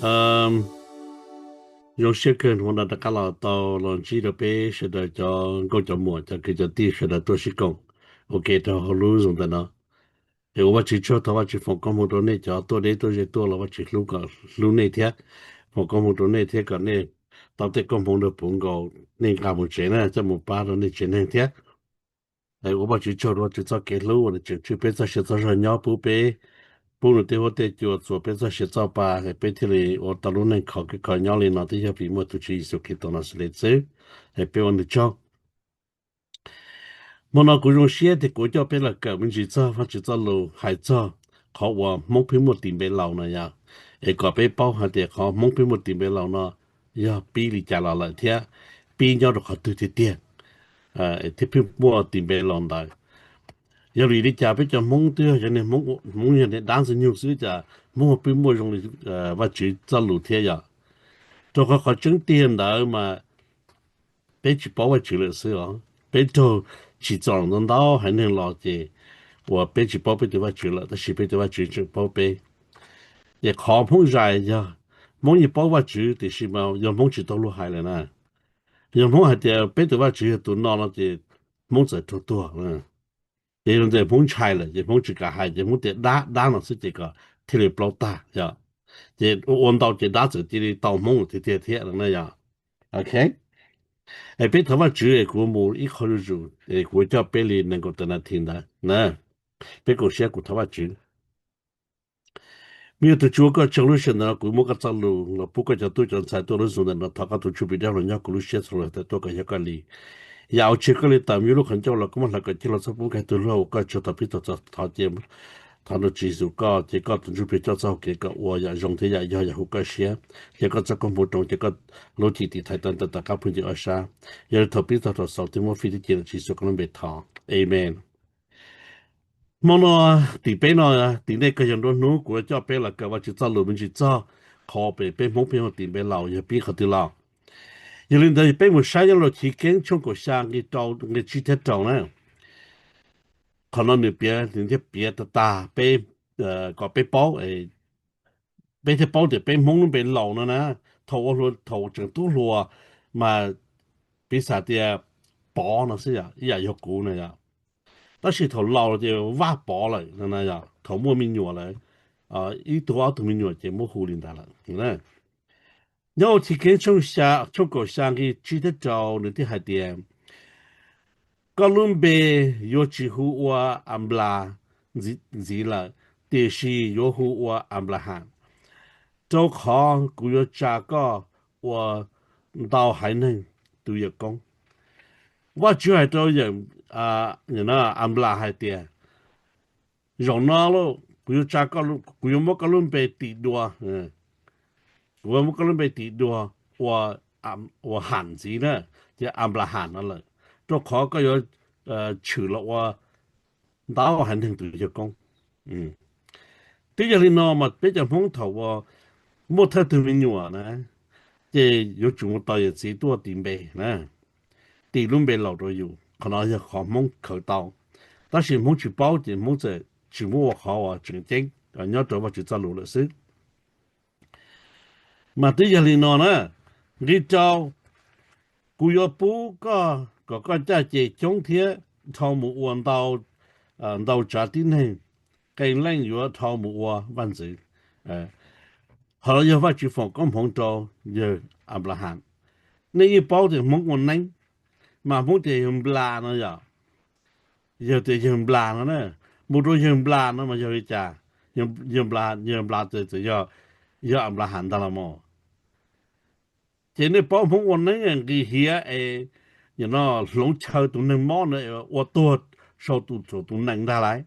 Ahm, zoo siab kawg hnub no rov qab los tau los ntsib rau peb sawv daws cov nkauj cov muam cov kwv cov tij sawv daws tuaj sib koom ua ke rau hauv lub Zoom ntawm no. Es ua Vajtswv tsaug, thov Vajtswv foom koob hmoov rau nej cov tuaj deb tuaj ze tuaj los Vajtswv hlub kom hlub nej thiab, foom koob hmoov rau nej thiab kom nej tau tej koob hmoov rau puv nkaus nej nqa mus tsev na, coj mus pab rau nej tsev neeg thiab. Ua Vajtswv tsaug rau Vajtswv txoj kev hlub uas nws tseem tswj peb txoj sia txoj zog nyob, pub peb, pub nws tej huab tej cua, txuas peb txoj sia txoj pa, es peb thiaj li ua tau lub neej khov kho nyob li no twb yog vim muaj tus Tswv Yexus Khetos Naxales xwb. Es peb ua nws tsaug. Hmo no kuv zoo siab tias kuv coj peb los kawm me ntsis txog Vajtswv txoj lus hais txog qhov uas Hmoob pheej muaj tis npe laus no yog, es kom peb paub hais tias qhov Hmoob pheej muaj tis npe laus no yog pib li cas los lawm thiab pib nyob rau qhov twg tiag tiag, thiab pheej muaj tis npe laus ntawd. Yog vim li cas peb cov Hmoob twb yog cov niag Hmoob, Hmoob yog niag dab ntxwg nyoog xwb cas Hmoob ho pheej muaj zoo li Vajtswv txoj lus thiab yom? Rau qhov qhov tseeb tiag ntawd mas peb tsis paub Vajtswv lawm xwb os. Peb raug tsim txom ntau ntau haiv neeg los ces uas peb tsis paub peb tus Vajtswv lawm, tab sis peb tus Vajtswv tseem paub peb. Ces qhov Hmoob zais yog Hmoob yeej paub Vajtswv tiam sis mas yog Hmoob tsis tau luag hais lawm na. Yog Hmoob hais tias peb tus Vajtswv yog tus no no ces Hmoob txawm raug tuag. Ces yog ntawm Hmoob ntshai lawm ces Hmoob tsis kam hais ces Hmoob tias dab dab no xwb ces kom thiaj li plaub tag yom. Ces ua ntau ces dab txawm cia li tau Hmoob tiag tiag thiab no na yom. Ok, es peb thov Vajtswv es kuv mus ib qho zuj zus es kuv coj peb li nees nkaum tawm nas this ntawd na, peb koom siab kuv thov Vajtswv. Me nyuam tus Tswv, koj tsaug lub sij hawm ntawm no kuv muab koj txoj lus los pub koj cov tub cov ntxhais tuaj lub Zoom ntawm no, thov koj tus Ntsuj Plig dawb huv nyob kuv lub siab txhua lub sij hawm tuaj kom yog koj li. Yam uas tsis yog koj li tawm me nyuam lub qhov ncauj los koj muab hlawv kom cig los txhob pub kiag tus luag uas koj tsaug, thov pib txog txog thov ces thov nrog Tswv Yexus koj ces koj tus Ntsuj Plig coj txoj hau kev kom ua yam zoo thiab yam yog yam hu koj siab, yog koj txoj koob hmoov roos ces koj lub cim tim thaiv tawm ntawm tom qab phooj ywg ob sab. Yog li thaum pib txog thaum xaus thiab muab fij thiab cia Tswv Yexus koj lub npe thov, amen. Hmo no tim peb no, tim nej kawg yog nruab hnub kuv yuav coj peb los kawm Vajtswv txoj lus me ntsis txog qhov pem peb Hmoob pheej muaj tis npe laus yog pib qhov twg los. Yog li ntawd peb mus saib nyob rau Chiv Keeb tshooj kaum xya nqe rau, nqe tsib thiab rau na. Qhov no nws piav, nws thiaj piav tag tag peb, kom peb paub, peb thiaj paub tias peb Hmoob lub npe laus no na, thaum ua hluas, thaum tseem tub hluas mas piv xam tias Pov no xwb yom, ib yam yog kuv na yom. Tab sis thaum laus ces Vaj Pov lawm no na yom, thaum muaj me nyuam lawm, ib tug ob tug me nyuam ces muab hu li ntawd lawm. Nyob hauv Chiv Keeb tshooj kaum xya nqe tsib thiab rau nws thiaj hais tias, koj lub npe yuav tsis hu ua Anplas ntxiv lawm, tiam sis yuav hu ua Anplaham, rau qhov kuv yuav tsa koj ua ntau haiv neeg tus yawm koob. Vajtswv hais rau yawm, Anplas hais tias, zaum no kuv yuav tsa, kuv yuav muab koj lub npe tim dua, kuv yuav muab koj lub npe tim dua ua, ua Ham ntxiv na, ces Anplaham no lawm, rau qhov koj yuav tshwm los ua ntau haiv neeg tus yawg koob. Twb yog li no mas peb cov Hmoob thaum uas muaj thawj tug me nyuam na, ces yuav tsum mus tos yawm txiv tuaj tis npe na, tis lub npe laus rau yus. Qhov no yog qhov Hmoob khaws tau, tab sis Hmoob tsis paub ces Hmoob txawm tsis muab ua qhov uas tseem ceeb nyob rau Vajtswv txoj lus lawm xwb. Mas twb yog li no na, nqe rau, kuv yuav pub koj kom koj caj ces coob thiab dhau mus ua ntau, ntau tsav tib neeg, qee leej yuav dhau mus ua vaj ntxwv. Qhov no yog Vajtswv foom koob hmoov rau yawg Anplaham. Nej yeej paub tias Hmoob ua neeb, mas Hmoob tias yawg Nplas no yom, yawg tias yawg Nplas no na, mus rau yawg Nplas no mas yog li cas? Yawg Nplas, yawg Nplas txawm yog, yog Anplaham ntag los mas. Ces nej paub Hmoob ua neeb nqis hiav es nim no hloov chaw tus neeg mob no ua tuag saum tus nees ntag lauj.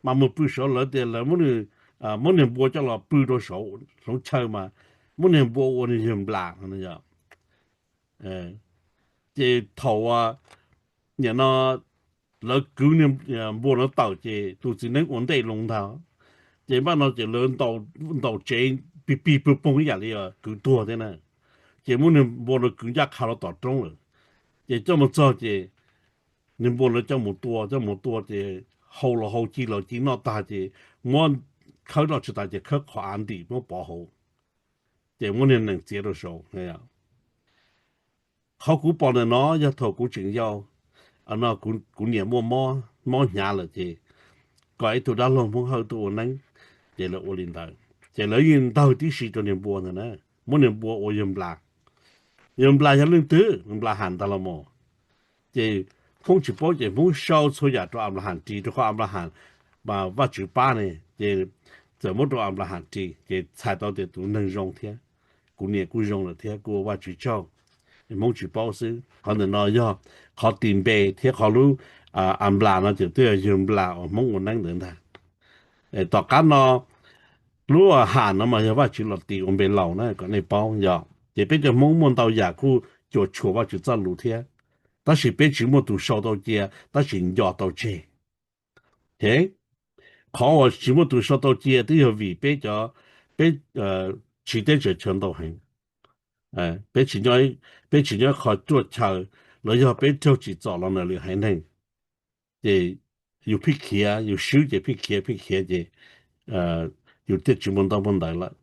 Mas mus pw saud lawv tias lawv muab niag npua coj los pw rau saum hloov chaw mas muab niag npua ua niag yawg Nplas no yom. Ces thaum nim no lawv kwv niag npua no tawm ces tus txiv neeb ua ntej loo ntag. Ces npaj no ces lawv ntaus tsev pig pig pog poog ib yam li kwv tuag thiab na. Ces muab niag npua no kwv ncaj qha rau tom roob lawm. Ces coj mus txog ces niag npua no coj mus tua, coj mus tua ces hau los hau, ci los ci, noj tag ces muab khawb rau tsis tas ces khawb qhov av ntim muab pov hauv. ces muab niag nees txiav rau saud. Qhov kuv pom ntawm no yog thaum kuv tseem yau, no kuv niam muaj mob hnyav lawm ces kom ib tug dab laug Hmoob Hawj tuaj ua neeb, ces lawv ua li ntawd. Ces lawv yeej ntawg tib si rau niag npua ntawd na, muab niag npua ua yawg nplas. Yawg nplas yog leej twg? Nplas Ham ntag los mas. Ces Hmoob tsis paub ces Hmoob sau txhua yam rau Anplaham ris, rau qhov Anplaham mas Vajtswv pab ne, ces txawm muab rau Anplaham ris ces txhais tau tias tus neeg zoo thiab, kuv niam kuj zoo lawm thiab kuj ua Vajtswv tsaug. Hmoob tsis paub xwb. Qhov ntawm no yog qhov tis npe thiab qhov lub Anplas no ces twb yog yawg nplas uas Hmoob ua neeb ntawd ntag. Tom qab no lub Ham no mas yog Vajtswv los tis ua npe laus na, kom nej paub yom. Ces peb cov Hmoob muaj ntau yam kuj cuam tshuam Vajtswv txoj lus thiab, tab sis peb tsis muaj tus sau tau cia, tab sis nco tau tseg. Qhov uas tsis muaj tus sau tau cia twb yog vim peb cov, peb tsiv teb tsaws chaw ntau heev. Peb tsis nyob qhov ruaj chaw, los yog peb raug tsim txom los ntawm lwm haiv neeg, ces yus phij khiav, yus swb ces phij khiav phij khiav ces yus thiaj tsis muaj ntaub muaj ntawv lawm.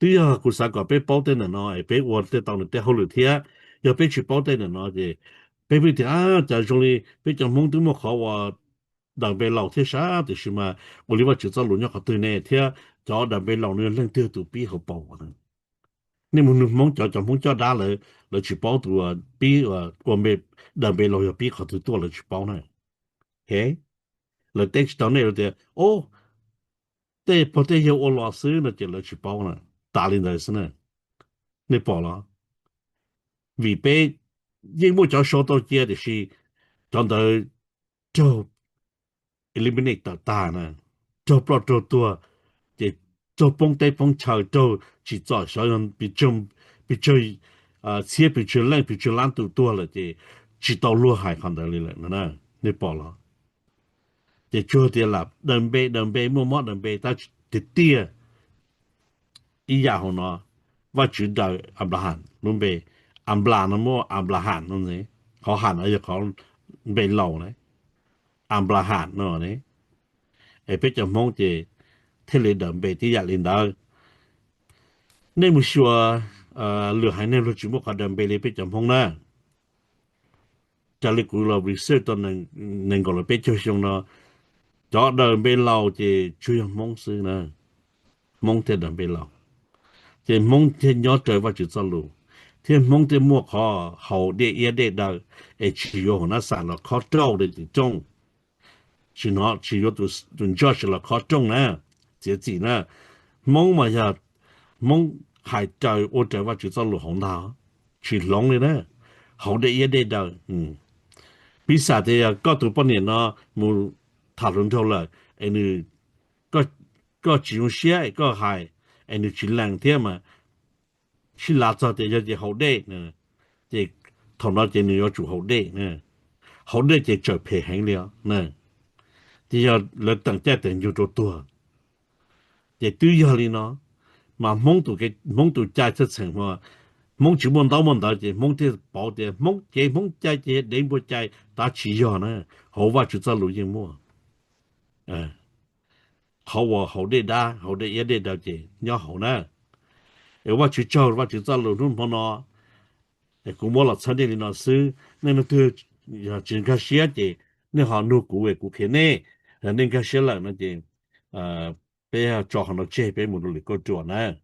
Twb yog kuv xav kom peb paub tej ntawm no es peb ua tej tau nws tej hauj lwm thiab. Yog peb tsis paub tej ntawm no ces peb pheej tias, cas zoo li peb cov Hmoob twb muaj qhov uas daws npe laus thiab sab, tiam sis mas ua li Vajtswv txoj lus nyob qhov twg ne thiab cov daws npe laus nws yog leej twg tus pib hauv paus na? Nej mus nug Hmoob cov, cov Hmoob coj dab lawv, lawv tsis paub tus pib ua npe, daws npe laus yog pib qhov twg tuaj lawv tsis paub na. Lawv teb tsis tau nej lawv tias, o, tej pog tej yawg ua los xwb no ces lawv tsis paub na. Tas li ntawd xwb na. Nej pom los? Vim peb yeej muaj cov sau tau cia tiam sis cov ntawd raug eliminate tawm tag na, raug ploj raug tuag, ces raug poob teb poob chaw, raug tsim txom xyov pes tsawg txhiab pes tsawg leej pes tsawg lab tus tuag lawm ces tsis tau luag hais qhov ntawd li lawm no na. Nej pom los? Ces tsuas tias lam daws npe daws npe muaj mob daws npe tab tiag tiag ib yam hauv no, Vajtswv daws Anplaham lub npe, Anplas no muaj Anplaham no ne, qhov ham no yog qhov npe laus ne, Anplaham no ne. Es peb cov Hmoob ces thiaj li daws npe tib yam li ntawd. Nej mus xyuas lwm haiv neeg luag tsis muaj qhov daws npe li peb cov Hmoob na. Raws li kuv los research tau nees nkaum los peb caug xyoo no, cov daws npe laus ces tsuas yog Hmoob xwb na. Hmoob thiaj daws npe laus, ces Hmoob thiaj nyob raws Vajtswv txoj lus, thiab Hmoob thiaj muaj qhov haus dej iab dej daw, es tsis yuav hauv nab xam los khob rooj li tim rooj, tsis hnov tsis yuav tus judge los khob rooj na, txiav txim na. Hmoob mas yog Hmoob hais raws ua raws Vajtswv txoj lus hauv ntag, tsis hloov li na, haus dej iab dej daw. Piv xam tias yog koj tus poj niam no mus tham hluas nraug lawm, es nws, koj tsis zoo siab es koj hais, es nws tsis lees thiab mas sib lav txog tias yog ces haus dej, ces thaum no ces nws yuav tsum haus dej. Haus dej ces tsawm phem heev li os. Ces yog lawv teem caij teem ncuv rau tuag. Ces twb yog li no, mas Hmoob tus cai txheej txheem, Hmoob tsis muaj ntaub muaj ntawv ces Hmoob thiaj pauv tias Hmoob cev Hmoob cai ces dev npua cai, tab tsis yog na, hauv Vajtswv txoj lus yeej muaj. Qhov uas haus dej dab haus dej iab dej daw ces nyob hauv na. Es Vajtswv tsaug, Vajtswv txoj lus hnub hmo no es kuv muab los txhawb nej li no xwb. Nej leej twg yog tsis nkag siab ces nej ho nug kuv es kuv qhia nej. Yog nej nkag siab lawm no ces peb tso qhov no tseg, peb mus rau lwm kauj ruam na.